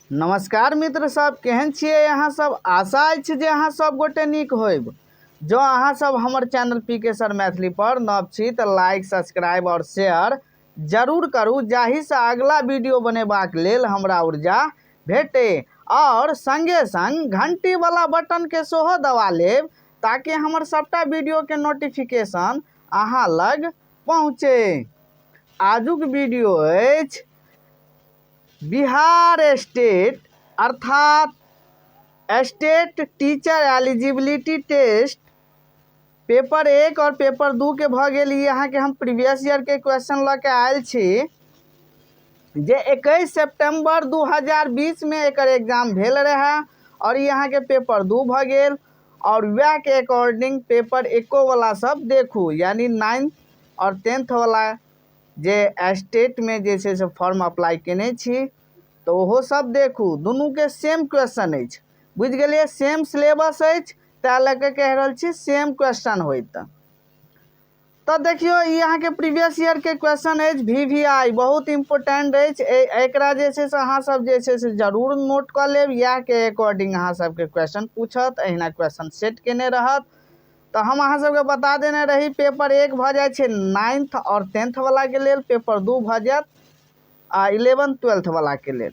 नमस्कार मित्र सब, केहन छियै अहाँ सब? आशा अछि जे अहाँ सब गोटे नीक होइब। जँ अहाँ सब हमर चैनल पी के सर मैथिली पर नव छी तऽ लाइक, सब्सक्राइब और शेयर जरूर करू, जाहिसँ अगला वीडियो बनेबाक लेल हमरा ऊर्जा भेटे। और संगे संग घंटी वाला बटन के सेहो दबा लेब ताकि हमर सबटा वीडियो के नोटिफिकेशन अहाँ लग पहुँचे। आजुक वीडियो अछि बिहार स्टेट अर्थात state teacher eligibility test paper 1 और पेपर 2 के भऽ गेल। ई अहाँके हम प्रीवियस ईयर के क्वेश्चन लऽ के आयल छी जे 21 सितम्बर 2020 में एकर एग्जाम भेल रहै और ई अहाँके पेपर 2 भऽ गेल। और वएह के अकॉर्डिंग पेपर 1 वाला सब देखू, यानी 9th और 10th वाला जे स्टेटमे जे छै से फॉर्म अप्लाई केने छी तऽ ओहो सब देखू। दुनूके सेम क्वेश्चन अछि, बुझि गेलियै? सेम सिलेबस अछि, तैं लऽ कऽ कहि रहल छी सेम क्वेश्चन होइत। तऽ देखियौ, ई अहाँके प्रीवियस ईयरके क्वेश्चन अछि, भी वी आई बहुत इम्पोर्टेंट अछि। एकरा जे छै से अहाँ सब जे छै से जरूर नोट कऽ लेब। इएहके अकॉर्डिंग अहाँ सबके क्वेश्चन पूछत, अहिना क्वेश्चन सेट केने रहत। तऽ हम अहाँ सबके बता देने रही, पेपर 1 भऽ जाइ छै 9th आओर 10th वालाके लेल, पेपर 2 भऽ जायत आ 11th 12th वालाके लेल।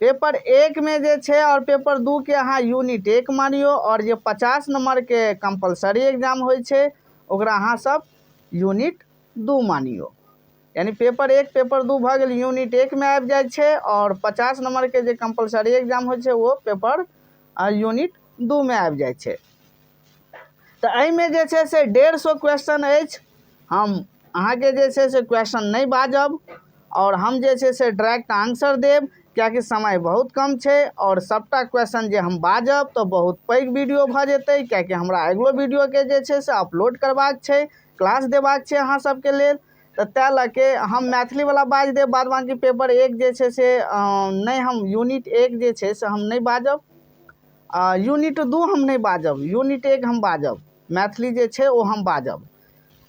पेपर 1 में जे छै और पेपर 2 के अहाँ यूनिट 1 मानियो, और जे 50 नंबर के कंपलसरी एग्जाम होइ छै ओकरा अहाँ सब यूनिट 2 मानियो। यानी पेपर 1 पेपर 2 भऽ गेल यूनिट 1 में आबि जाइ छै, और 50 नंबर के जे कंपलसरी एग्जाम होइ छै ओ पेपर यूनिट 2 में आबि जाइ छै। तऽ एहिमे जे छै से 150 क्वेश्चन अछि। हम अहाँके जे छै से क्वेश्चन नहि बाजब और हम जे छै से डायरेक्ट आंसर देब, कियाकि समय बहुत कम छै और सबटा क्वेश्चन जे हम बाजब तऽ बहुत पैघ वीडियो भऽ जेतै, कियाकि हमरा अगिलो वीडियोके जे छै से अपलोड करबाक छै, क्लास देबाक छै अहाँ सबके लेल। तऽ तैं लऽ के हम मैथिलीवला बाजि देब, बाद बाँकी पेपर 1 जे छै से नहि, हम यूनिट 1 जे छै से हम नहि बाजब, आ यूनिट 2 हम नहि बाजब, यूनिट 1 हम बाजब, मैथिली जे छै ओ हम बाजब।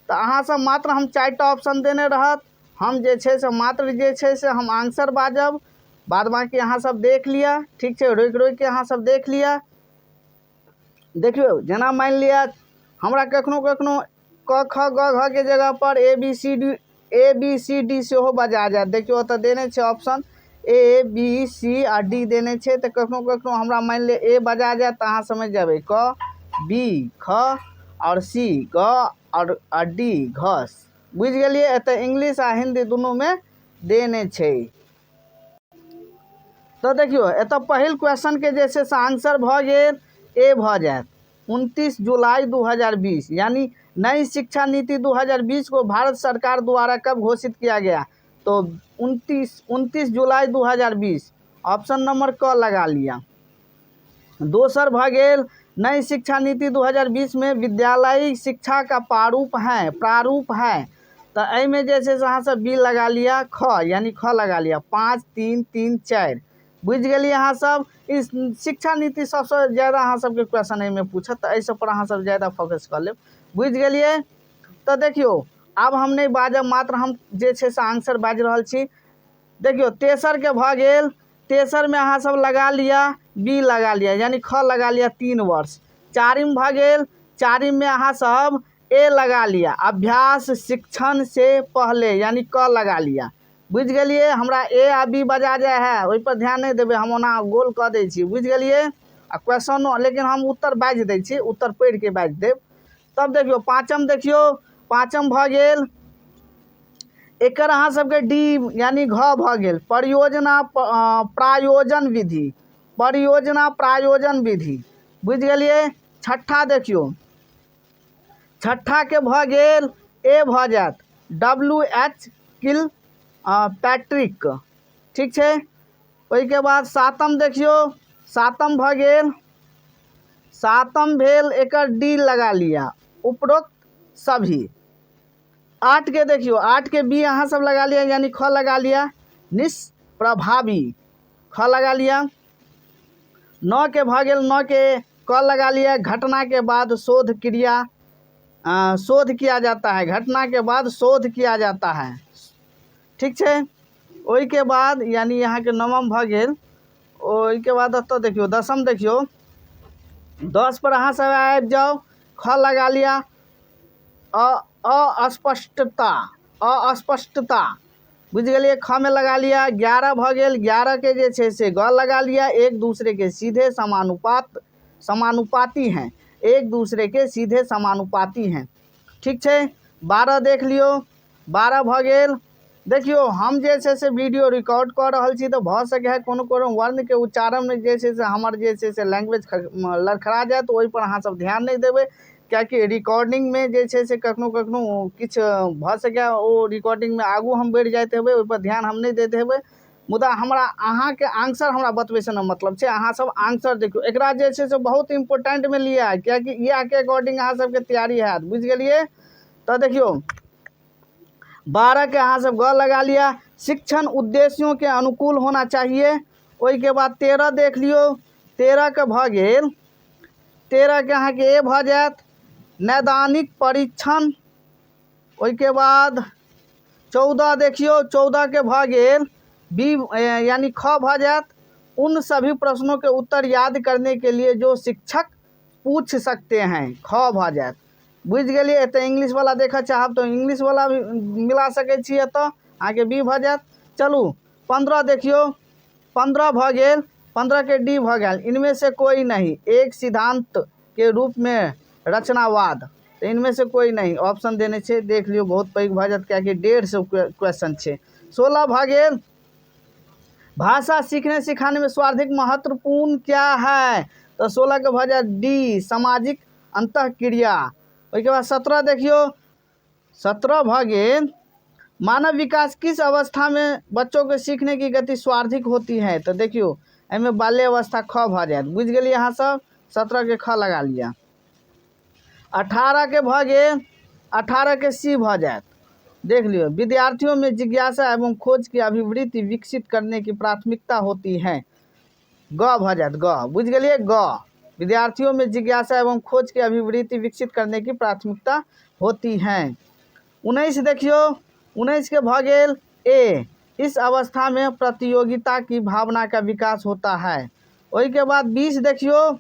तऽ अहाँ सब मात्र हम 4टा ऑप्शन देने रहत, हम जे छै से मात्र जे छै से हम आंसर बाजब, बाद बाँकी अहाँ सब देख लिअ, ठीक छै? रोकि रोकि के अहाँ सब देख लिअ। देखियौ, जेना मानि लिअ हमरा कखनो कखनो क ख ग घ के जगह पर A B C D, A B C D सेहो बजा जायत। देखियौ, ओतऽ देने छै ऑप्शन ए बी सी आ डी देने छै, तऽ कखनो कखनो हमरा मानि लिअ ए बजा जायत तऽ अहाँ समझि जेबै क बी ख आओर सी ग आओर डी घ। बुझि गेलियै? एतऽ इंग्लिश आ हिंदी दुनूमे देने छै। तऽ देखियौ, एतऽ पहिल क्वेश्चनके जे छै से आंसर भऽ गेल ए भऽ जायत 29 जुलाई 2020, यानी नई शिक्षा नीति 2020 को भारत सरकार द्वारा कब घोषित किया गया? तो 29 जुलाई 2020, ऑप्शन नंबर क लगा लिया। दोसर भऽ गेल नई शिक्षा नीति 2020 में विद्यालयी शिक्षा का प्रारूप है, प्रारूप है, तऽ एहिमे जे छै से अहाँ सब बी लगा लिअ, ख यानी ख लगा लिअ, 5 3 3 4। बुझि गेलियै अहाँ सब? ई शिक्षा नीति सबसँ ज्यादा अहाँ सबके क्वेश्चन एहिमे पूछत, तऽ एहि सब पर अहाँ सब ज्यादा फोकस कऽ लेब। बुझि गेलियै? तऽ देखियौ, आब हम नहि बाजब, मात्र हम जे छै से आंसर बाजि रहल छी। देखियौ, तेसरके भऽ गेल, तेसरमे अहाँ सब लगा लिअ बी लगा लिअ, यानी ख लगा लिअ, 3 वर्ष। चारिम भऽ गेल, चारिममे अहाँ सब ए लगा लिअ, अभ्यास शिक्षण से पहले, यानी क लगा लिअ। बुझि गेलियै? हमरा ए आ बी बजा जाइ है, ओहिपर ध्यान नहि देबै, हम ओना गोल कऽ दै छी। बुझि गेलियै? आ क्वेश्चनो लेकिन हम उत्तर बाजि दै छी, उत्तर पढ़िके बाजि देब। तब देखियौ पाँचम, देखियौ पाँचम भऽ गेल एकर अहाँ सबके डी यानी घ भऽ गेल, परियोजना प्रायोजन विधि, परियोजना प्रायोजन विधि। बुझि गेलियै? छठा देखियौ, छठाके भऽ गेल ए भऽ जायत डब्ल्यू एच किल पैट्रिक, ठीक छै? ओहिके बाद सातम देखियौ, सातम भऽ गेल, सातम भेल एकर डी लगा लिअ, उपरोक्त सभी। 8 के देखियौ, 8 के बी अहाँ सब लगा लिअ, यानी ख लगा लिअ, निष्प्रभावी ख लगा लिअ। 9 के भऽ गेल, 9 के क लगा लिअ, घटना के बाद शोध क्रिया, शोध किया जाता है, घटना के बाद शोध किया जाता है, ठीक छै? ओहिके बाद यानी अहाँके नवम भऽ गेल, ओहिके बाद एतऽ देखियौ दसम देखियौ, 10 पर अहाँ सब आबि जाउ, ख लगा लिअ, अस्पष्टता, अस्पष्टता बुझि गेलियै, ख में लगा लिअ। 11 भऽ गेल, 11 के जे छै से ग लगा लिअ, एक दूसरे के सीधे समानुपाती हैं, एक दूसरे के सीधे समानुपाती हैं। ठीक छै, 12 देख लियौ, 12 भऽ गेल। देखियौ हम जे छै से वीडियो रिकॉर्ड कऽ रहल छी तऽ भऽ सकै है कोनो कोनो वर्णके उच्चारणमे जे छै से हमर जे छै से लैंग्वेज लड़खड़ा जायत, ओहिपर अहाँ सब ध्यान नहि देबै, कियाकि रिकॉर्डिंगमे जे छै से कखनो कखनो किछु भऽ सकै ओ रिकॉर्डिंगमे आगू हम बढ़ि जाइत हेबै, ओहिपर ध्यान हम नहि दैत हेबै। मुदा हमरा अहाँके आंसर हमरा बतबैसँ नहि मतलब छै, अहाँ सब आंसर देखियौ। एकरा जे छै से बहुत इम्पोर्टेंटमे लिअ, कियाकि इएहके अकॉर्डिंग अहाँ सबके तैयारी हैत, बुझि गेलियै। तऽ देखियौ 12 के अहाँ सब ग लगा लिअ, शिक्षण उद्देश्यों के अनुकूल होना चाहिए। ओहिके बाद 13 देख लियौ, 13 के भऽ गेल, 13 के अहाँके ए भऽ जायत, नैदानिक परीक्षण। ओहिके बाद 14 देखियौ, 14 के भऽ गेल बी यानी ख भऽ जायत, उन सभी प्रश्नों के उत्तर याद करने के लिए जो शिक्षक पूछ सकते हैं, ख भऽ जायत। बुझि गेलियै। एतऽ इंग्लिश वाला देखऽ चाहब तऽ इंग्लिश वाला भी मिला सकै छी, एतऽ अहाँके बी भऽ जायत। चलू 15 देखियौ, 15 भऽ गेल, 15 के डी भऽ गेल, इनमें से कोई नहीं, एक सिद्धांत के रूप में रचनावाद, तऽ इनमें से कोई नहीं ऑप्शन देने छै। देख लियौ बहुत पैघ भऽ जायत, कियाकि 150 क्वेश्चन छै। 16 भऽ गेल, भाषा सीखने सिखाने में सर्वाधिक महत्वपूर्ण क्या है, तऽ 16 के भऽ जायत डी, सामाजिक अंतःक्रिया। ओहिके बाद 17 देखियौ, 17 भऽ गेल, मानव विकास किस अवस्था में बच्चों के सीखने की गति सर्वाधिक होती है, तऽ देखियौ एहिमे बाल्यावस्था ख भऽ जायत। बुझि गेलियै अहाँ सब, 17 के ख लगा लिअ। 18 के भऽ गेल, 18 के सी भऽ जायत। देख लियौ, विद्यार्थियों में जिज्ञासा एवं खोज की अभिवृत्ति विकसित करने की प्राथमिकता होती है, ग भऽ जायत, ग बुझि गेलियै, ग विद्यार्थियों में जिज्ञासा एवं खोज की अभिवृत्ति विकसित करने की प्राथमिकता होती है। 19 देखियौ, 19 के भऽ गेल ए, इस अवस्था में प्रतियोगिता की भावना का विकास होता है। ओहिके बाद 20 देखियौ,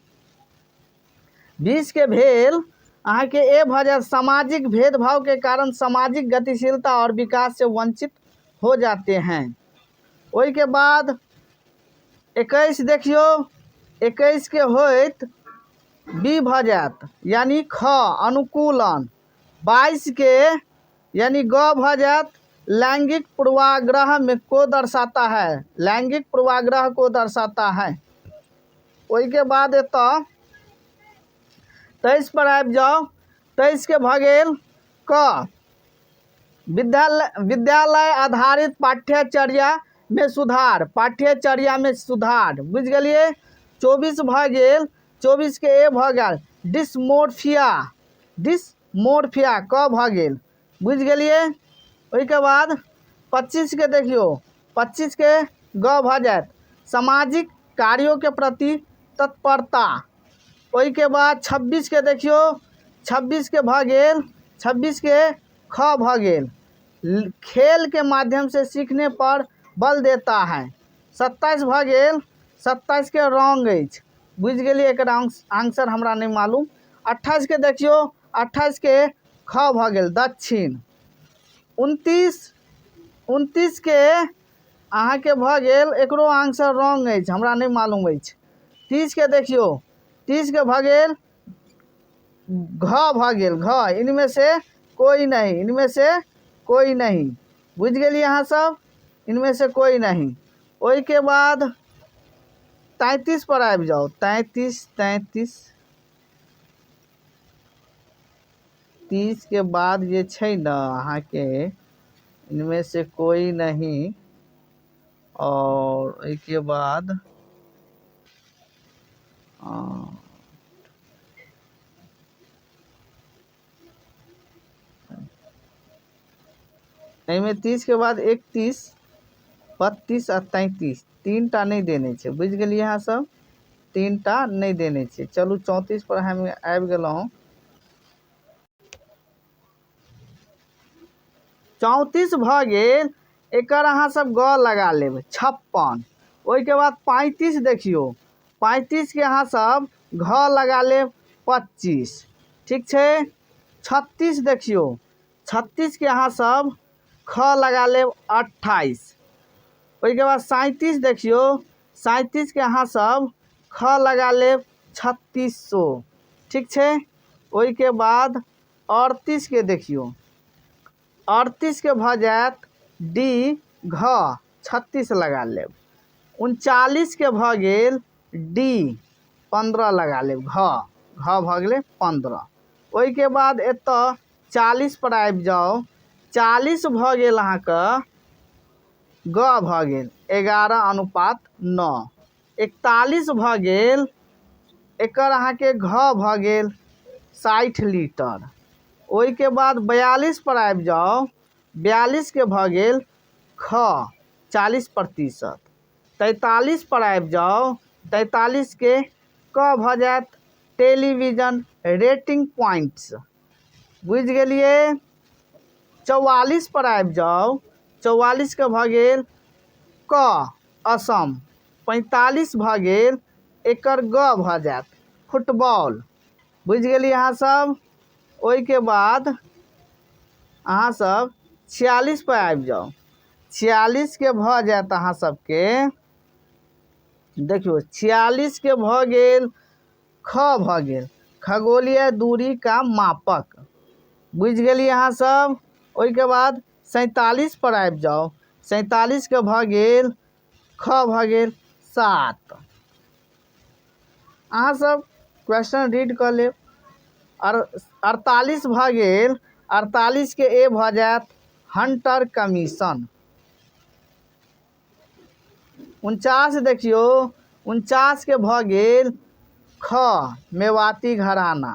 20 के भेल अहाँके ए भऽ जायत, सामाजिक भेदभाव के कारण सामाजिक गतिशीलता और विकास से वंचित हो जाते हैं। ओहिके बाद 21 देखियौ, 21 के होइत बी भऽ जायत, यानी ख अनुकूलन। 22 के यानी ग भऽ जायत, लैंगिक पूर्वाग्रह में को दर्शाता है, लैंगिक पूर्वाग्रह को दर्शाता है। ओहिके बाद एतऽ 23 पर आबि जाउ, 23 के भऽ गेल क, विद्यालय आधारित पाठ्यचर्या में सुधार, पाठ्यचर्या में सुधार। बुझि गेलियै। 24 भऽ गेल, 24 के ए भऽ गेल, डिस्मोर्फिया, डिस्मोर्फिया क भऽ गेल। बुझि गेलियै। ओहिके बाद 25 के देखियौ, 25 के ग भऽ जायत, सामाजिक कार्यों के प्रति तत्परता। ओहिके बाद 26 के देखियौ, 26 के भऽ गेल, 26 के ख भऽ गेल, खेल के माध्यम से सीखने पर बल देता है। 27 भऽ गेल, 27 के रॉन्ग अछि। बुझि गेलियै, एकर आंसर हमरा नहि मालूम। 28 के देखियौ, 28 के ख भऽ गेल, दक्षिण। 29 के अहाँके भऽ गेल, एकरो आंसर रॉन्ग अछि, हमरा नहि मालूम अछि। 30 के देखियौ, 30 के भऽ गेल घ भऽ गेल, घ, इनमें से कोई नहीं, इनमें से कोई नहीं। बुझि गेलियै अहाँ सब, इनमें से कोई नहीं। ओहिके बाद 33 पर आबि जाउ, 33, 30 के बाद जे छै ने अहाँके इनमें से कोई नहीं, और ओहिके बाद एहिमे 30 के बाद 31, 32 आ 33, 3टा नहि देने छै। बुझि गेलियै अहाँ सब, 3टा नहि देने छै। चलू 34 पर हम आबि गेलहुँ। 34 भऽ गेल, एकर अहाँ सब ग लगा लेब, 56। ओहिके बाद 35 देखियौ, 35 के अहाँ सब घ लगा लेब 25। ठीक छै। 36 देखियौ, 36 के अहाँ सब ख लगा लेब 28। ओहिके बाद 37 देखियौ, 37 के अहाँ सब ख लगा लेब 3600। ठीक छै। ओहिके बाद 38 के देखियौ, 38 के भऽ जायत डी घ 36 लगा लेब। 39 के भऽ गेल डी 15 लगा लेब, घ घ भऽ गेलै 15। ओहिके बाद एतऽ 40 पर आबि जाउ, 40 भऽ गेल अहाँके ग भऽ गेल 11:9। 41 भऽ गेल एकर अहाँके घ भऽ गेल 60 लीटर। ओहिके बाद 42 पर आबि जाउ, 42 के भऽ गेल ख 40%। 43 पर आबि जाउ, 43 के क भऽ जायत टेलीविजन रेटिंग पॉइंट्स। बुझि गेलियै। 44 पर आबि जाउ, 44 के भऽ गेल क असम। 45 भऽ गेल एकर ग भऽ जायत फुटबॉल। बुझि गेलियै अहाँ सब। ओहिके बाद अहाँ सब 46 पर आबि जाउ, 46 के भऽ जायत अहाँ सबके, देखियौ 46 के भऽ गेल ख भऽ गेल खगोलीय दूरी का मापक। बुझि गेलियै अहाँ सब। ओहिके बाद 47 पर आबि जाउ, 47 के भऽ गेल ख भऽ गेल 7। अहाँ सब क्वेश्चन रीड कऽ लेब। 48 भऽ गेल, 48 के ए भऽ जायत हंटर कमीशन। 49 देखियौ, 49 के भऽ गेल ख मेवाती घराना।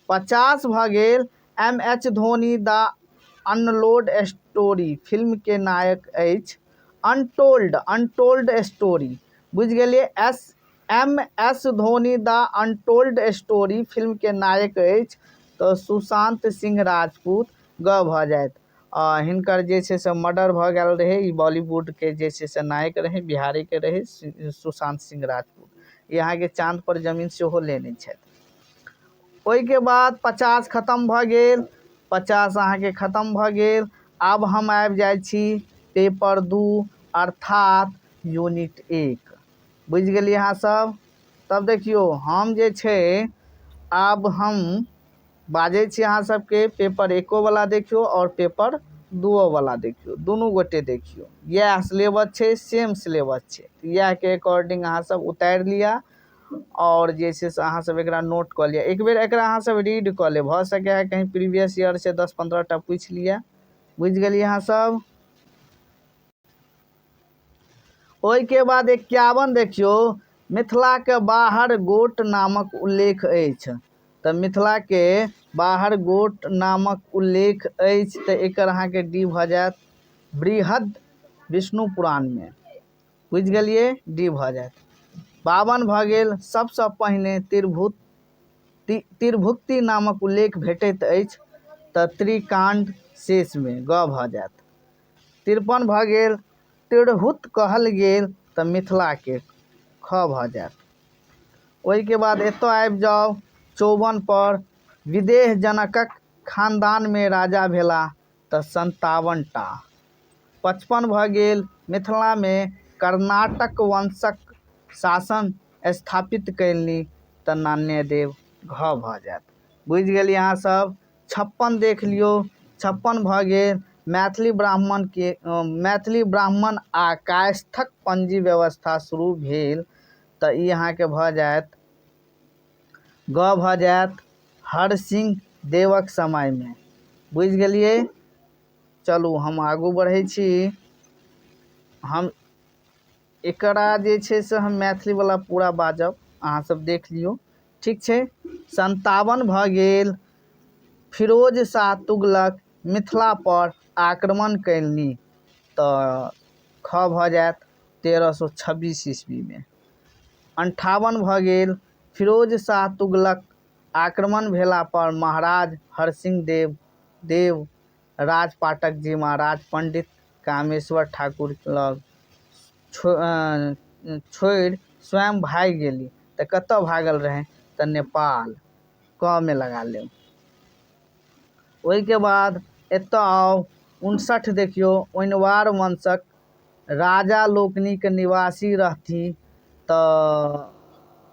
50 भऽ गेल M H Dhoni the untold story film के नायक अछि अनटोल्ड, अनटोल्ड स्टोरी। बुझि गेलियै। S M S Dhoni the untold story film के नायक अछि तऽ सुशांत सिंह राजपूत ग भऽ जायत। हिनकर जे छै से मर्डर भऽ गेल रहै। ई बॉलीवुड के जे छै से नायक रहै, बिहारीके रहै सुशांत सिंह राजपूत। ई अहाँके चाँद पर जमीन सेहो लेने छथि। ओहिके बाद 50 खतम भऽ गेल, 50 अहाँके खतम भऽ गेल। आब हम आबि जाइ छी पेपर 2 अर्थात यूनिट 1। बुझि गेलियै अहाँ सब। तब देखियौ हम जे छै आब हम बाजै छी अहाँ सबके पेपर 1 वाला देखियौ और पेपर 2 वाला देखियौ, दुनू गोटे देखियौ। इएह सिलेबस छै, सेम सिलेबस छै। इएह के अकॉर्डिंग अहाँ सब उतारि लिअ और जे छै से अहाँ सब एकरा नोट कऽ लिअ। एक बेर एकरा अहाँ सब रीड कऽ लेब, भऽ सकै है कहीं प्रीवियस ईयर से 10-15 टा पूछि लिअ। बुझि गेलियै अहाँ सब। ओहिके बाद 51 देखियौ, मिथिला के बाहर गोट नामक उल्लेख अछि। तऽ मिथिला के बाहर गोट नामक उल्लेख अछि तऽ एकर अहाँके डी भऽ जायत बृहद विष्णु पुराण में। बुझि गेलियै, डी भऽ जायत। 52 भऽ गेल, सबसँ पहिने तिरभुक्ति नामक उल्लेख भेटैत अछि तऽ त्रिकांड शेष में ग भऽ जायत। 53 भऽ गेल, तिरहुत कहल गेल तऽ मिथिला के ख भऽ जायत। ओहिके बाद एतऽ आबि जाउ 54 पर, विदेह जनकक खानदान में राजा भेला तऽ 57 टा। 55 भऽ गेल, मिथिला में कर्नाटक वंशक शासन स्थापित कयलनि तऽ नान्यदेव घ भऽ जायत। बुझि गेलियै अहाँ सब। 56 देख लियौ, 56 भऽ गेल मैथिली ब्राह्मण के, मैथिली ब्राह्मण आ कायस्थक पंजी व्यवस्था शुरू भेल तऽ ई अहाँके भऽ जायत ग भऽ जायत हरसिंह देवक समय में। बुझि गेलियै। चलू हम आगू बढ़ै छी। हम एकरा जे छै से हम मैथिली वाला पूरा बाजब, अहाँ सब देख लियौ। ठीक छै। 57 भऽ गेल, फिरोज शाह तुगलक मिथिला पर आक्रमण कयलनि तऽ ख भऽ जायत 1326 ईस्वी में। 58 भऽ गेल, फिरोज शाह तुगलक आक्रमण भेला पर महाराज हरसिंह देव देव राजपाटक जिम्मा राजपंडित कामेश्वर ठाकुर लग छोड़ि स्वयं भागि गेली। तऽ कतऽ भागल रहै? तऽ नेपाल। क मे लगा लेब। ओहिके बाद एतऽ आउ, 59 देखियौ, ओइनवार वंशक राजा लोकनिक निवासी रहथि। तऽ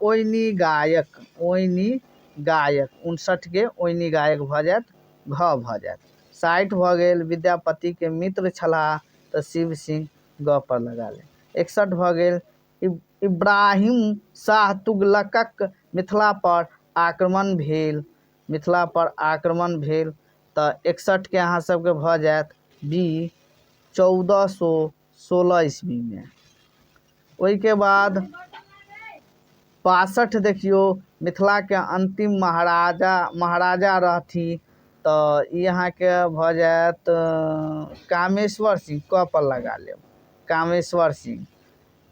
ओइनी गायक, ओइनी गायक, 59 के ओइनी गायक भऽ जायत, घ भऽ जायत। 60 भऽ गेल, विद्यापतिके मित्र छलाह। तऽ शिव सिंह, ग पर लगा लेब। 61 भऽ गेल, इब्राहिम शाह तुगलकक मिथिला पर आक्रमण भेल, मिथिला पर आक्रमण भेल। तऽ 61 के अहाँ सबके भऽ जायत बी, 1416 ईस्वीमे। ओहिके बाद 62 देखियौ, मिथिलाके अन्तिम महाराजा रहथि। तऽ ई अहाँके भऽ जायत कामेश्वर सिंह, क पर लगा लेब, कामेश्वर सिंह।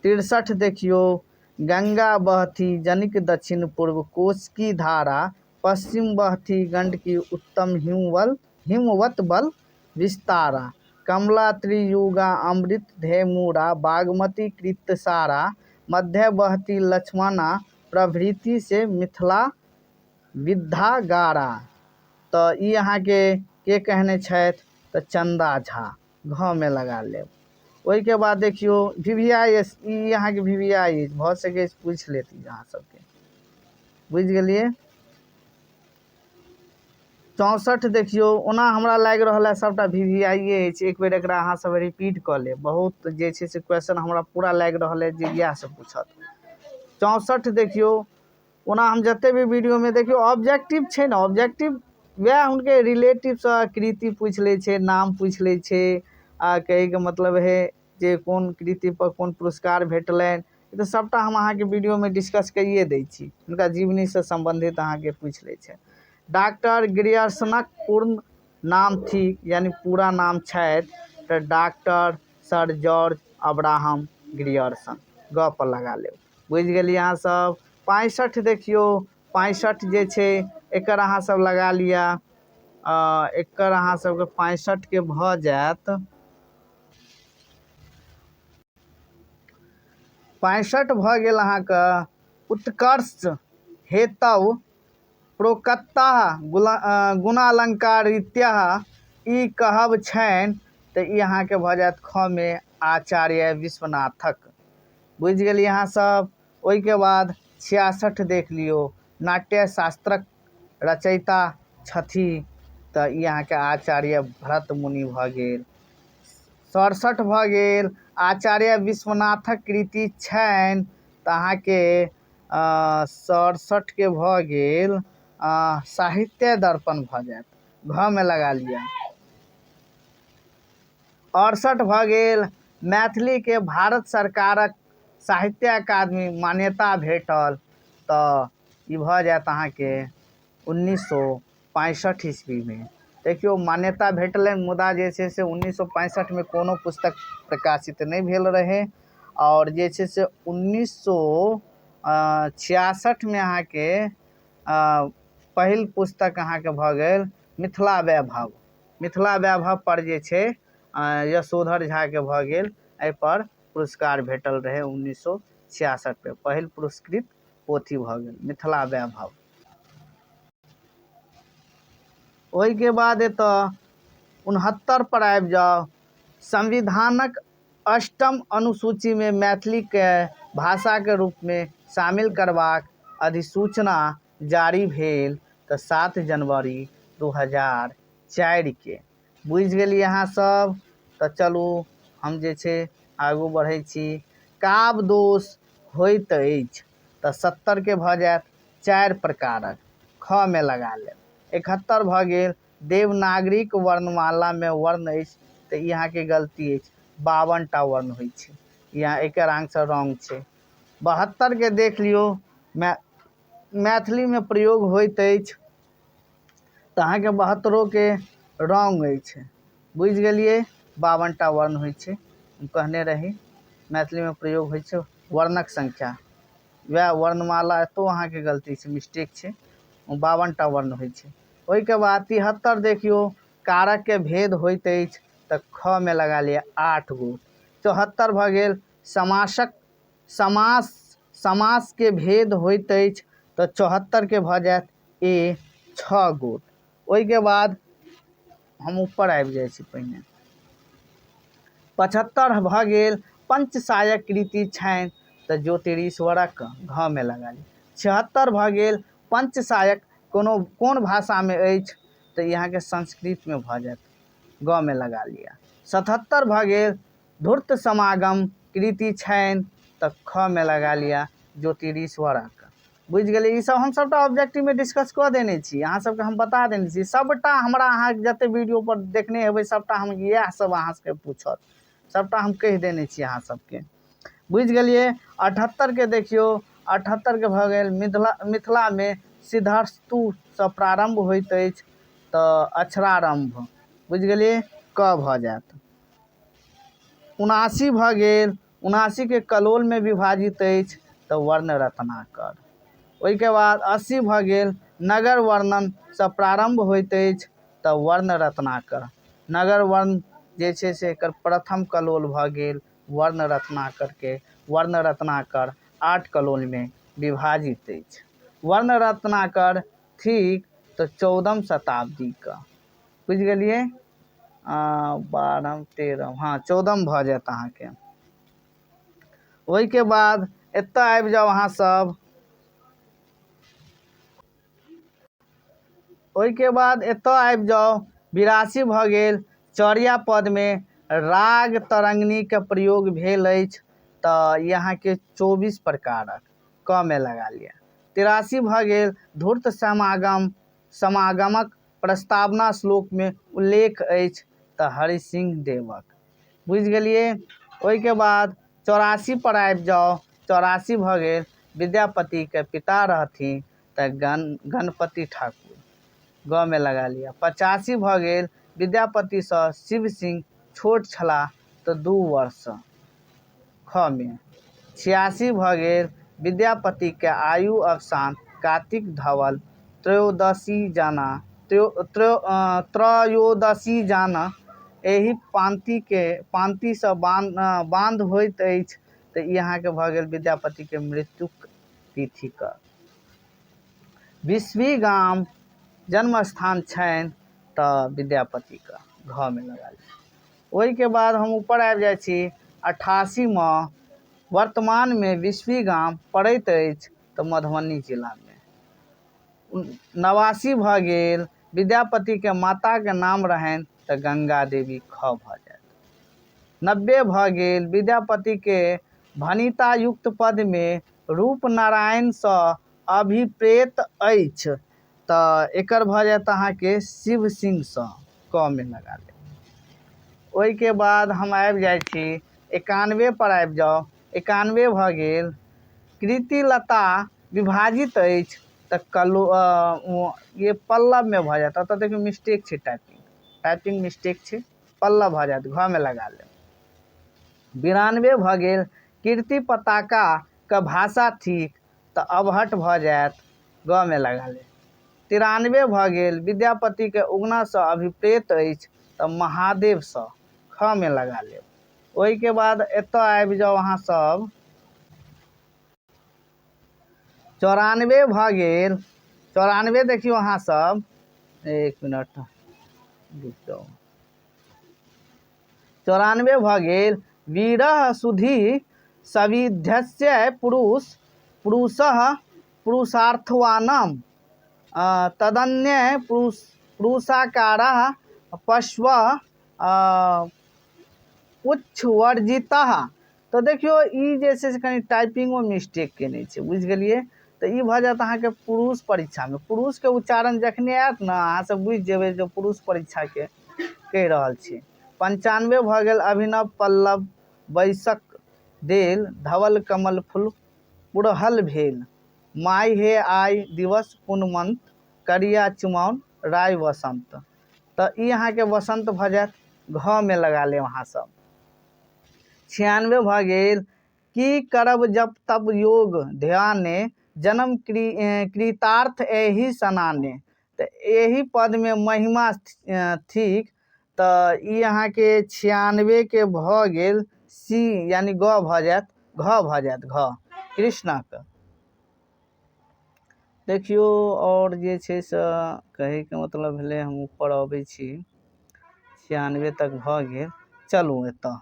63 देखियौ, गंगा बहथि जनिक दक्षिण पूर्व कोशकी धारा, पश्चिम बहथि गंडकी उत्तम हिमवल हिमवत बल विस्तारा, कमला त्रियुगा अमृत धेमुरा बागमती कृतसारा, मध्य बहती लक्ष्मणा प्रभृति से मिथिला विद्धागारा। तऽ ई अहाँके के कहने छथि? तऽ चन्दा झा, घ मे लगा लेब। ओहिके बाद देखियौ भी वी I S, ई अहाँके भी वी I S भऽ सकै पूछि लेत अहाँ सबके, बुझि गेलियै। 64 देखियौ, ओना हमरा लागि रहल है सबटा भी वी आई ए अछि, एक बेर एकरा अहाँ सब रिपीट कऽ लेब। बहुत जे छै से क्वेश्चन हमरा पूरा लागि रहल है जे इएह सब पूछत। 64 देखियौ, ओना हम जते भी वीडियोमे देखियौ ऑब्जेक्टिव छै ने, ऑब्जेक्टिव वएह हुनके रिलेटिवसँ कृति पूछि लै छै, नाम पूछि लै छै, आ कहैके मतलब है जे कोन कृति पर कोन पुरस्कार भेटलनि, तऽ सबटा हम अहाँके वीडियोमे डिस्कस कैये दै छी। हुनका जीवनीसँ सम्बन्धित अहाँके पूछि लै छै। डॉक्टर ग्रियर्सनक पूर्ण नाम थिक, यानी पूरा नाम छथि तऽ doctor sir George Abraham Grierson, ग पर लगा लेब। बुझि गेलियै अहाँ सब। 65 देखियौ, 65 जे छै एकर अहाँ सब लगा लिअ, एकर अहाँ सबके 65 के भऽ जायत। 65 भऽ गेल अहाँके उत्कर्ष हेतव प्रोक्ता गुणालंकारित्य ई कहब छनि। तऽ ई अहाँके भऽ जायत ख मे, आचार्य विश्वनाथक। बुझि गेलियै अहाँ सब। ओहिके बाद 66 देख लियौ, नाट्यशास्त्रक रचयिता छथि। तऽ ई अहाँके आचार्य भरत मुनि भऽ गेल। 67 भऽ गेल, आचार्य विश्वनाथक कृति छनि। तऽ अहाँके 67 के भऽ गेल साहित्य दर्पण भऽ जायत, घ मे लगा लिअ। 68 भऽ गेल, मैथिलीके भारत सरकारक साहित्य अकादमी मान्यता भेटल। तऽ ई भऽ जायत अहाँके 1965 ईस्वीमे। देखियौ, मान्यता भेटलै, मुदा जे छै से 1965मे कोनो पुस्तक प्रकाशित नहि भेल रहै, आओर जे छै से 1966मे अहाँके पहिल पुस्तक अहाँके भऽ गेल मिथिला वैभव। मिथिला वैभव पर जे छै यशोधर झाके भऽ गेल, एहिपर पुरस्कार भेटल रहै 1966मे। पहिल पुरस्कृत पोथी भऽ गेल मिथिला वैभव। ओहिके बाद एतऽ 69 पर आबि जाउ, संविधानक अष्टम अनुसूचीमे मैथिलीके भाषाके रूपमे शामिल करबाक अधिसूचना जारी भेल। तऽ 7 जनवरी 2004 के। बुझि गेलियै अहाँ सब। तऽ चलू हम जे छै आगू बढ़ै छी। काव्य दोष होइत अछि। तऽ 70 के भऽ जायत 4 प्रकारक, ख मे लगा लेब। 71 भऽ गेल, देवनागरीक वर्णमालामे वर्ण अछि। तऽ ई अहाँके गलती अछि, 52 टा वर्ण होइ छै, यहाँ एकर आंसर रॉन्ग छै। 72 के देख लियौ, मैथिलीमे प्रयोग होइत अछि। तऽ अहाँके 72 के रॉन्ग अछि। बुझि गेलियै, 52 टा वर्ण होइ छै, हम कहने रही मैथिलीमे प्रयोग होइ छै वर्णक संख्या, वएह वर्णमाला एतौ अहाँके गलती छै, मिस्टेक छै, 52 टा वर्ण होइ छै। ओहिके बाद 73 देखियौ, कारकके भेद होइत अछि। तऽ ख मे लगा लिअ, 8 गो। 74 भऽ गेल, समासक समास समासके भेद होइत अछि तऽ 74के भऽ जायत ए 6 गोट। ओहिके बाद हम ऊपर आबि जाइ छी। पहिने 75 भऽ गेल पंचसायक कृति छनि तऽ ज्योतिरीश्वरक घ मे लगा ली। 76 भऽ गेल पंचसायक कोनो कोन भाषामे अछि तऽ ई अहाँके संस्कृतमे भऽ जायत, ग मे लगा लिअ। 77 भऽ गेल धूर्त समागम कृति छनि तऽ ख मे लगा लिअ ज्योतिरीश्वरक। बुझि गेलियै? ई सब हम सबटा ऑब्जेक्टिवमे डिस्कस कऽ देने छी, अहाँ सबके हम बता देने छी सबटा। हमरा अहाँ जते वीडियो पर देखने हेबै सबटा हम इएह सब अहाँ सबके पूछत, सबटा हम कहि देने छी अहाँ सबके। बुझि गेलियै? 78के देखियौ, 78के भऽ गेल मिथिलामे सिद्धस्तुसँ प्रारम्भ होइत अछि तऽ अक्षरारम्भ। बुझि गेलियै? क भऽ जायत। 79 भऽ गेल, 79के कलोलमे विभाजित अछि तऽ वर्ण रत्नाकर। ओहिके बाद 80 भऽ गेल नगर वर्णनसँ प्रारम्भ होइत अछि तऽ वर्ण रत्नाकर। नगर वर्ण जे छै से एकर प्रथम कलोल भऽ गेल वर्ण रत्नाकरके। वर्ण रत्नाकर 8 कलोलमे विभाजित अछि। वर्ण रत्नाकर थिक तऽ 14म शताब्दीके। बुझि गेलियै? 12म 13म, हँ 14म भऽ जायत अहाँके। ओहिके बाद एतऽ आबि जाउ अहाँ सब। ओहिके बाद एतऽ आबि जाउ। 82 भऽ गेल चौरिया पदमे राग तरंगिणीके प्रयोग भेल अछि तऽ ई अहाँके 24 प्रकारक, क मे लगा लिअ। 83 भऽ गेल धूर्त समागमक प्रस्तावना श्लोकमे उल्लेख अछि तऽ हरिसिंह देवक। बुझि गेलियै? ओहिके बाद 84 पर आबि जाउ। 84 भऽ गेल विद्यापतिके पिता रहथिन तऽ गणपति ठाकुर, ग मे लगा लिअ। 85 भऽ गेल विद्यापतिसँ शिव सिंह छोट छलाह तऽ 2 वर्ष, ख मे। 86 भऽ गेल विद्यापतिके आयु अवसान कार्तिक धवल त्रयोदशी जाना त्रयोदशी जाना एहि पाँतिसँ बान्ध होइत अछि तऽ ई अहाँके भऽ गेल विद्यापतिके मृत्युक तिथिके। बिस्फी गाम जन्म स्थान छनि तऽ विद्यापतिके, घ मे लगा लिअ। ओहिके बाद हम ऊपर आबि जाइ छी। 88मे वर्तमानमे बिस्फी गाम पड़ैत अछि तऽ मधुबनी जिलामे। 89 भऽ गेल विद्यापतिके माताके नाम रहनि तऽ गंगा देवी, ख भऽ जायत। 90 भऽ गेल विद्यापतिके भणितायुक्त पदमे रूपनारायणसँ अभिप्रेत अछि तऽ एकर भऽ जायत अहाँके शिव सिंहसँ, क मे लगा लेब। ओहिके बाद हम आबि जाइ छी 91 पर आबि जाउ। 91 भऽ गेल कृतिलता विभाजित अछि तऽ कलो ये पल्लवमे भऽ जायत। एतऽ देखियौ मिस्टेक छै, टाइपिंग मिस्टेक छै, पल्लव भऽ जायत, घ मे लगा लेब। 92 भऽ गेल कीर्ति पताका के भाषा थिक तऽ अवहट भऽ जायत, ग मे लगा लेब। 93 भऽ गेल विद्यापतिके उगनासँ अभिप्रेत अछि तऽ महादेवसँ, ख मे लगा लेब। ओहिके बाद एतऽ आबि जाउ अहाँ सब। 94 भऽ गेल, 94 देखियौ अहाँ सब, एक मिनट रुकि जाउ। 94 भऽ गेल वीरः सुधि सविध्यस्य पुरुष पुरुषः पुरुषार्थवानम तदन्य पुरुषाकारः पश्वः उच्छवर्जितः। तऽ देखियौ ई जे छै से कनि टाइपिंगो मिस्टेक केने छै, बुझि गेलियै? तऽ ई भऽ जायत अहाँके पुरुष परीक्षामे। पुरुषके उच्चारण जखने आयत ने अहाँ सब बुझि जेबै जे पुरुष परीक्षाके कहि रहल छी। 95 भऽ गेल अभिनव पल्लव वैशक देल धवल कमल फूल पुरहल भेल माय हे आइ दिवस पुनमंत करिया चुमाओन राय वसंत। तऽ ई अहाँके वसंत भऽ जायत, घ मे लगा लेब अहाँ सब। 96 भऽ गेल की करब जप तप योग ध्याने जन्म कृतार्थ एहि सनाने। तऽ एहि पदमे महिमा थिक तऽ ई अहाँके 96 के भऽ गेल सी यानी ग भऽ जायत घ भऽ जायत, घ कृष्णक। देखियौ आओर जे छै से कहैके मतलब भेलै, हम ऊपर अबै छी, 96 तक भऽ गेल। चलू एतऽ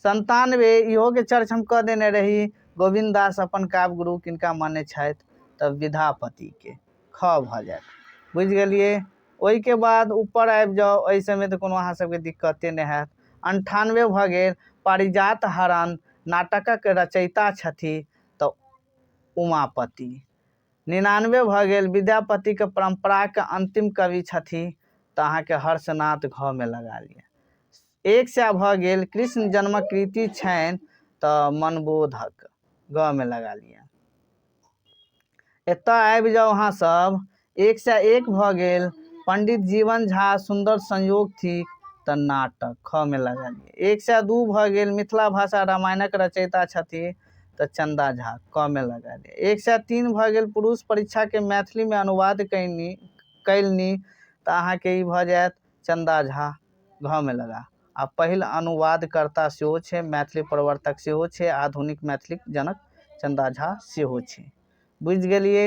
97, इहोके चर्च हम कऽ देने रही। गोविन्द दास अपन काव्य गुरु किनका मानै छथि? तऽ विद्यापतिके, ख भऽ जायत। बुझि गेलियै? ओहिके बाद ऊपर आबि जाउ, एहि सबमे तऽ कोनो अहाँ सबके दिक्कते नहि हैत। 98 भऽ गेल, पारिजात हरण नाटकक रचयिता छथि तऽ उमापति। 99 भऽ गेल, विद्यापतिके परम्पराके अन्तिम कवि छथि तऽ अहाँके हर्षनाथ, घ मे लगा लिअ। 100 भऽ गेल, कृष्ण जन्मक कृति छनि तऽ मनबोधक, ग मे लगा लिअ। एतऽ आबि जाउ अहाँ सब, 101 भऽ गेल, पंडित जीवन झा सुन्दर संयोग थिक तऽ नाटक, ख मे लगा लिअ। 102 भऽ गेल, मिथिला भाषा रामायणक रचयिता छथि तऽ चंदा झा, क मे लगा लिअ। 103 भऽ गेल, पुरुष परीक्षा के मैथिली मे अनुवाद कयलनि तऽ अहाँके ई भऽ जायत चंदा झा, घ मे लगा। आ पहिल अनुवादकर्ता सेहो छै, मैथिली प्रवर्तक सेहो छै, आधुनिक मैथिलीक जनक चंदा झा सेहो छै। बुझि गेलियै?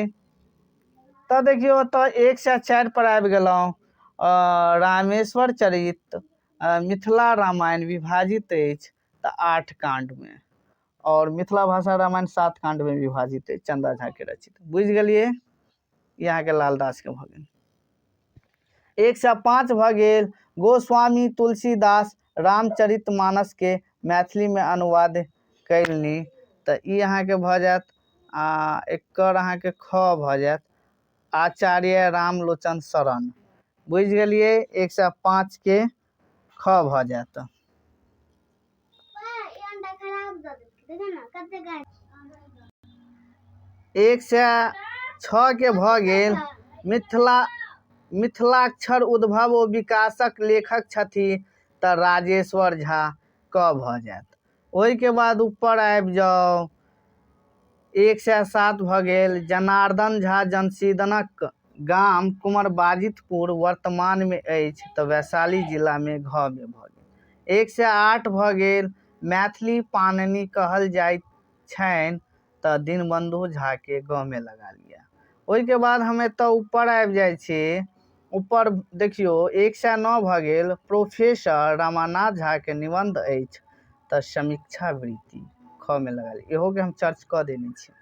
तऽ देखियौ ओतऽ 104 पर आबि गेलहुँ। रामेश्वर चरित मिथिला रामायण विभाजित अछि तऽ 8 काण्डमे, आओर मिथिला भाषा रामायण 7 काण्डमे विभाजित अछि, चंदा झा के रचित। बुझि गेलियै? ई अहाँके लालदास के भऽ गेल। 105 भऽ गेल, गोस्वामी तुलसीदास रामचरित मानस के मैथिली मे अनुवाद कयलनि तऽ ई अहाँके भऽ जायत, आ एकर अहाँके ख भऽ जायत, आचार्य रामलोचन शरण। बुझि गेलियै? 105 के ख भऽ जायत। 106 के भऽ गेल, मिथिलाक्षर उद्भव ओ विकासक लेखक छथि तऽ राजेश्वर झा, क भऽ जायत। ओहिके बाद ऊपर आबि जाउ, 107 भऽ गेल, जनार्दन झा जनसीदनक गाम कुमर बाजितपुर वर्तमानमे अछि तऽ वैशाली जिलामे, घ मे भऽ गेल। 108 भऽ गेल, मैथिली पाणिनि कहल जाइत छनि तऽ दीनबंधु झा के, ग मे लगा लिअ। ओहिके बाद हम एतऽ ऊपर आबि जाइ छी। ऊपर देखियौ, 109 भऽ गेल, प्रोफेसर रमानाथ झा के निबंध अछि तऽ समीक्षा वृत्ति, ख मे लगा लिअ। इहोके हम चर्च कऽ देने छी।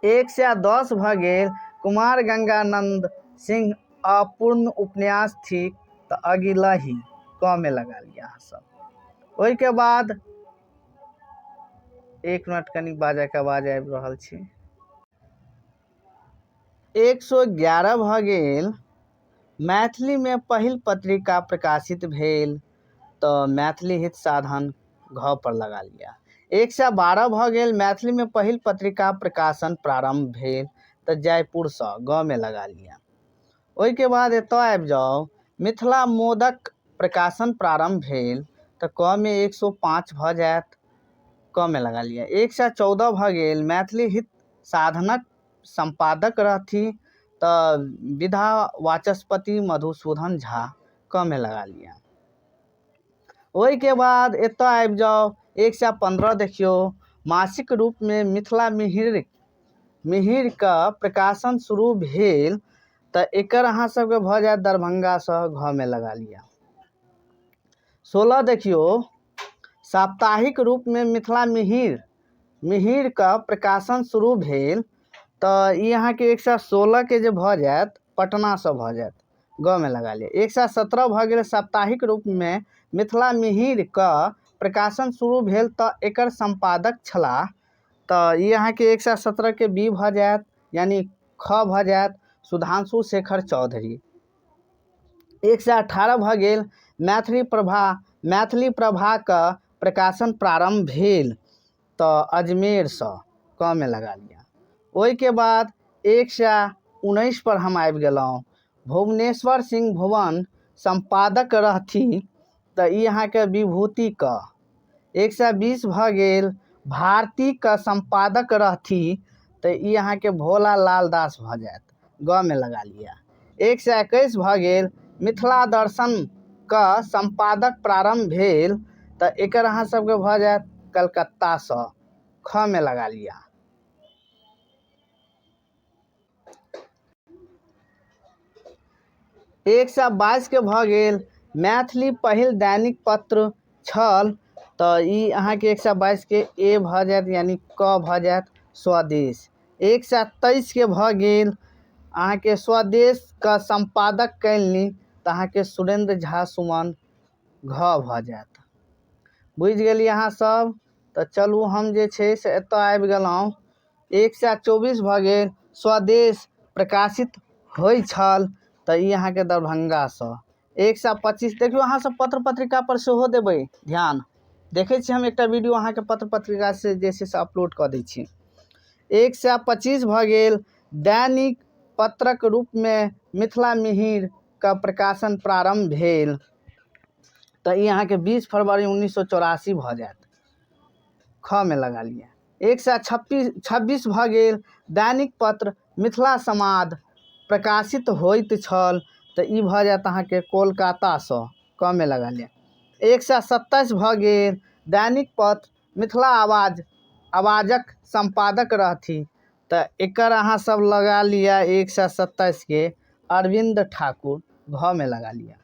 110 भऽ गेल, कुमार गंगानंद सिंह अपूर्ण उपन्यास थिक तऽ अगिलही, क मे लगा लिअ अहाँ सब। ओहिके बाद एक मिनट, कनि बाजाके आवाज आबि रहल छै। 111 भऽ गेल, मैथिलीमे पहिल पत्रिका प्रकाशित भेल तऽ मैथिली हित साधन, घ पर लगा लिअ। 112 भऽ गेल, मैथिलीमे पहिल पत्रिका प्रकाशन प्रारंभ भेल तऽ जयपुरसँ, ग मे लगा लिअ। ओहिके बाद एतऽ आबि जाउ, मिथिला मोदक प्रकाशन प्रारंभ भेल तऽ क मे 105 भऽ जायत, क मे लगा लिअ। 114 भऽ गेल, मैथिली हित साधनक सम्पादक रहथि तऽ विधा वाचस्पति मधुसूदन झा, क मे लगा लिअ। ओहिके बाद एतऽ आबि जाउ, 115 देखियौ, मासिक रूपमे मिथिला मिहिर के प्रकाशन शुरू भेल तऽ एकर अहाँ सबके भऽ जायत दरभंगासँ, घ मे लगा लिअ। 16 देखियौ, साप्ताहिक रूपमे मिथिला मिहिर के प्रकाशन शुरू भेल तऽ ई अहाँके 116 के जे भऽ जायत पटनासँ भऽ जायत, ग मे लगा लिअ। 117 भऽ गेल, साप्ताहिक रूपमे मिथिला मिहिर के प्रकाशन शुरू भेल तऽ एकर सम्पादक छलाह तऽ ई अहाँके 117 के बी भऽ जायत, यानी ख भऽ जायत, सुधांशु शेखर चौधरी। 118 भऽ गेल, मैथिली प्रभा के प्रकाशन प्रारंभ भेल तऽ अजमेरसँ, क मे लगा लिअ। ओहिके बाद 119 पर हम आबि गेलहुँ। भुवनेश्वर सिंह भुवन सम्पादक रहथि तऽ ई अहाँके विभूति क। 120 भऽ गेल, भारती के सम्पादक रहथि तऽ ई अहाँके भोला लाल दास भऽ जायत, ग मे लगा लिअ। 121 भऽ गेल, मिथिला दर्शन के सम्पादक प्रारंभ भेल तऽ एकर अहाँ सबके भऽ जायत कलकत्तासँ, ख मे लगा लिअ। 122 के भऽ गेल, मैथिली पहिल दैनिक पत्र छल, तऽ ई अहाँके 122 के ए भऽ जायत, यानि क भऽ जायत, स्वदेश। 123 के भऽ गेल अहाँके, स्वदेशके सम्पादक कयलनि, तऽ अहाँके सुरेन्द्र झा सुमन, घ भऽ जायत। बुझि गेलियै अहाँ सब? तऽ चलू, हम जे छै से एतऽ आबि गेलहुँ। 124 भऽ गेल, स्वदेश प्रकाशित होइ छल, तऽ ई अहाँके दरभंगासँ। 125 देखियौ, अहाँ सब पत्र पत्रिका पर सेहो देबै ध्यान। देखै छी, हम एकटा वीडियो अहाँके पत्र पत्रिका से जे छै से अपलोड कऽ दै छी। 125 भऽ गेल, दैनिक पत्रक रूपमे मिथिला मिहिर के प्रकाशन प्रारम्भ भेल, तऽ ई अहाँके 20 फरवरी 1984 भऽ जायत, ख मे लगा लिअ। 126 भऽ गेल, दैनिक पत्र मिथिला समाद प्रकाशित होइत छल, तऽ ई भऽ जायत अहाँके कोलकातासँ, क मे लगा लिअ। 127 भऽ गेल, दैनिक पत्र मिथिला आवाज आवाजक सम्पादक रहथि, तऽ एकर अहाँ सब लगा लिअ, 127 के अरविन्द ठाकुर, घ मे लगा लिअ।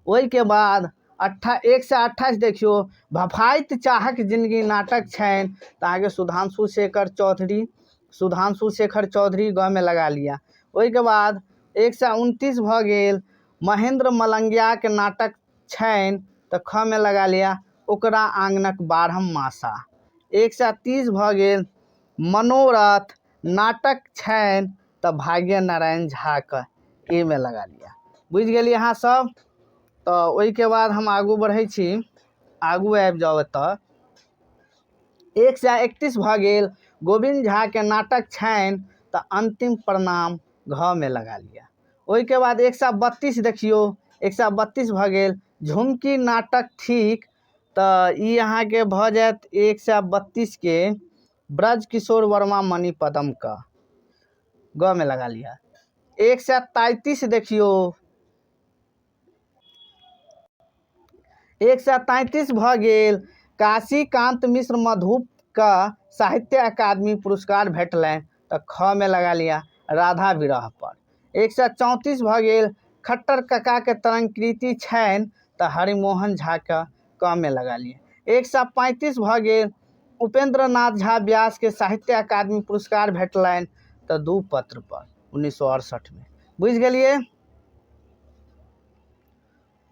ओहिके बाद 128 देखियौ, भफाइत चाहक जिनगी नाटक छनि, तऽ अहाँके सुधांशु शेखर चौधरी, सुधांशु शेखर चौधरी, ग मे लगा लिअ। ओहिके बाद 129 भऽ गेल, महेंद्र मलंगियाके नाटक छनि, तऽ ख मे लगा लिअ, ओकरा आङ्गनक बारहम मासा। 130 भऽ गेल, मनोरथ नाटक छनि, तऽ भाग्य नारायण झाके, ए मे लगा लिअ। बुझि गेलियै अहाँ सब? तऽ ओहिके बाद हम आगू बढ़ै छी। आगू आबि जाउ एतऽ। 131 भऽ गेल, गोविन्द झाके नाटक छनि, तऽ अन्तिम प्रणाम, घ मे लगा लिअ। ओहिके बाद 132 देखियौ, 132 भऽ गेल, झुमकी नाटक थिक, तऽ ई अहाँके भऽ जायत 132 के ब्रज किशोर वर्मा मणिपदमके, ग मे लगा लिअ। 133 देखियौ, 133 भऽ गेल, काशीकान्त मिश्र मधुपके साहित्य अकादमी पुरस्कार भेटलनि, तऽ ख मे लगा लिअ, राधा विरह पर। 134 भऽ गेल, खट्टर ककाके तरंग कृति छनि, तऽ हरिमोहन झाके, क मे लगा लिअ। 135 भऽ गेल, उपेंद्र नाथ झा व्यासके साहित्य अकादमी पुरस्कार भेटलनि, तऽ दू पत्र पर 1968मे। बुझि गेलियै?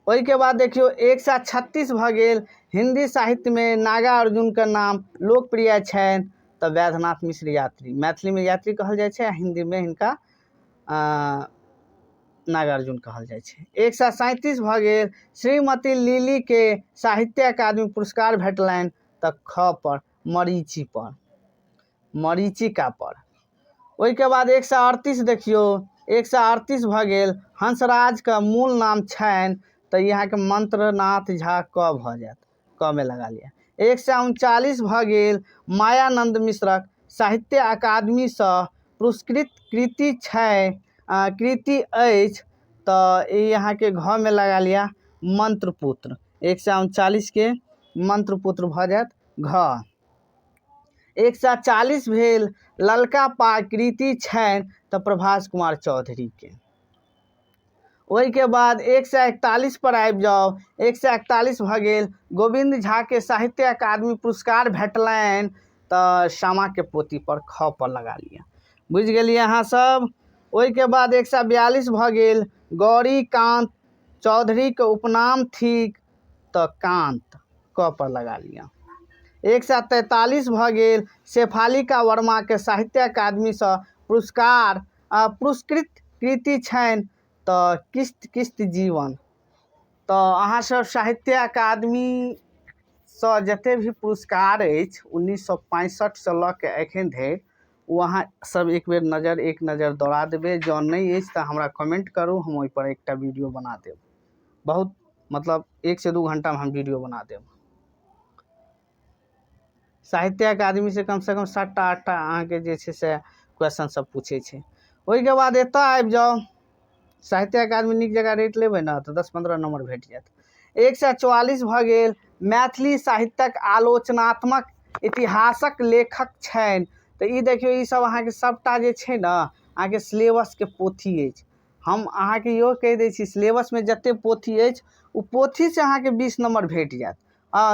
ओहिके बाद देखियौ, 136 भऽ गेल, हिंदी साहित्यमे नागार्जुनके नाम लोकप्रिय छनि, तऽ वैद्यनाथ मिश्र यात्री। मैथिलीमे यात्री कहल जाइ छै आ हिंदीमे हिनका नागार्जुन कहल जाइ छै। 137 भऽ गेल, श्रीमती लिलीके साहित्य अकादमी पुरस्कार भेटलनि, तऽ ख पर, मरीची पर, मरीचिका पर। ओहिके बाद 138 देखियौ, 138 भऽ गेल, हंसराजके मूल नाम छनि, तऽ ई अहाँके मंत्रनाथ झा, क भऽ जायत, क मे लगा लिअ। 139 भऽ गेल, मायानंद मिश्रक साहित्य अकादमीसँ पुरस्कृत कृति छै, कृति अछि, तऽ ई अहाँके घ मे लगा लिअ, मंत्रपुत्र। 139 के मंत्रपुत्र भऽ जायत घ। 140 भेल, ललका पाग कृति छनि, तऽ प्रभास कुमार चौधरीके। ओहिके बाद 141 पर आबि जाउ। 141 भऽ गेल, गोविन्द झाके साहित्य अकादमी पुरस्कार भेटलनि, तऽ सामाके पोती पर, ख पर लगा लिअ। बुझि गेलियै अहाँ सब? ओहिके बाद 142 भऽ गेल, गौरीकान्त चौधरीके उपनाम थिक, तऽ कान्त, क पर लगा लिअ। 143 भऽ गेल, शेफालिका वर्माके साहित्य अकादमीसँ पुरस्कार पुरस्कृत कृति छनि, तऽ किस्त किस्त जीवन। तऽ अहाँसभ साहित्य अकादमीसँ जते भी पुरस्कार अछि 1965सँ लऽ के एखन धरि, ओ अहाँ सब एक बेर नजर एक नजर दौड़ा देबै। जँ नहि अछि तऽ हमरा कमेंट करू, हम ओहिपर एकटा वीडियो बना देब। बहुत मतलब 1 से 2 घंटामे हम वीडियो बना देब। साहित्य अकादमी से कम सातटा आठटा अहाँके जे छै से क्वेश्चन सब पूछै छै। ओहिके बाद एतऽ आबि जाउ। साहित्य अकादमी नीक जकाँ रटि लेबै ने, तऽ 10-15 नम्बर भेट जायत। 144 भऽ गेल, मैथिली साहित्यक आलोचनात्मक इतिहासक लेखक छनि। तऽ ई देखियौ, ई सब अहाँके सबटा जे छै ने अहाँके सिलेबसके पोथी अछि। हम अहाँके इहो कहि दै छी, सिलेबसमे जते पोथी अछि ओ पोथीसँ अहाँके 20 नम्बर भेट जायत।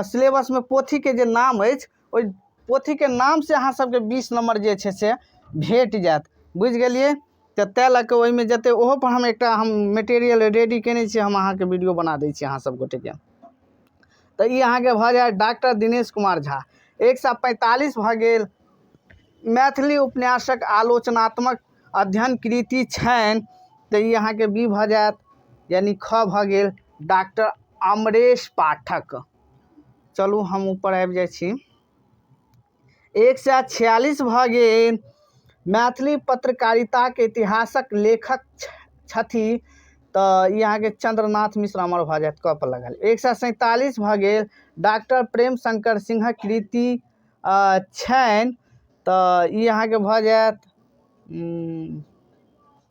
सिलेबसमे पोथीके जे नाम अछि ओहि पोथीके नामसँ अहाँ सबके 20 नम्बर जे छै से भेट जायत। बुझि गेलियै? तऽ ताहि लऽ कऽ ओहिमे जते ओहो पर हम एकटा हम मटेरियल रेडी केने छी, हम अहाँके वीडियो बना दै छी अहाँ सब गोटेके। तऽ ई अहाँके भऽ जायत डॉक्टर दिनेश कुमार झा। 145 भऽ गेल, मैथिली उपन्यासक आलोचनात्मक अध्ययन कृति छनि। तऽ ई अहाँके बी भऽ जायत, यानी ख भऽ गेल, डॉक्टर अमरेश पाठक। चलू हम ऊपर आबि जाइ छी। 146 भऽ गेल, मैथिली पत्रकारिताके इतिहासक लेखक छथि। तऽ ई अहाँके चंद्रनाथ मिश्र अमर भऽ जायत, क पर लगल। 147 भऽ गेल, डॉक्टर प्रेम शंकर सिंहक कृति छनि। तऽ ई अहाँके भऽ जायत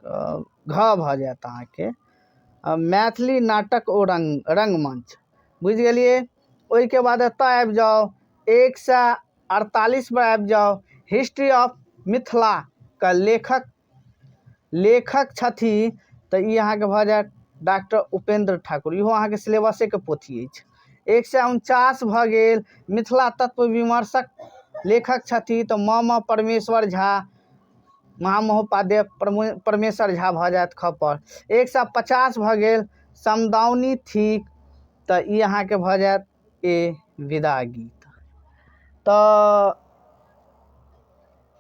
घ भऽ जायत अहाँके, मैथिली नाटक ओ रंगमंच। बुझि गेलियै? ओहिके बाद एतऽ आबि जाउ, 148 पर आबि जाउ, हिस्ट्री ऑफ मिथिला के लेखक छथि। तऽ ई अहाँके भऽ जायत डॉक्टर उपेंद्र ठाकुर। इहो अहाँके सिलेबसेके पोथी अछि। 149 भऽ गेल, मिथिला तत्व विमर्शक लेखक छथि। तऽ म म परमेश्वर झा, महामहोपाध्याय परमेश्वर झा भऽ जायत ख पर। 150 भऽ गेल, समदाउनी थिक। तऽ ई अहाँके भऽ जायत ए, विदा गीत। तऽ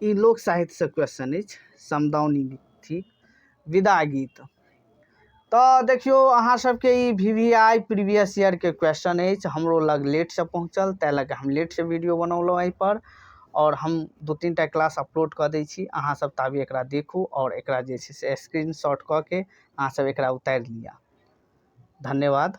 ई लोक साहित्यसँ क्वेश्चन अछि, समदाउनी थिक, विदा गीत। तऽ देखियौ अहाँ सबके ई VVI previous ईयरके क्वेश्चन अछि। हमरो लग लेटसँ पहुँचल, ताहि लऽ कऽ हम लेटसँ वीडियो बनौलहुँ एहिपर, आओर हम 2-3 टा क्लास अपलोड कऽ दै छी। अहाँ सब ताबे एकरा देखू आओर एकरा जे छै से स्क्रीन शॉट कऽ के अहाँ सब एकरा उतारि लिअ। धन्यवाद।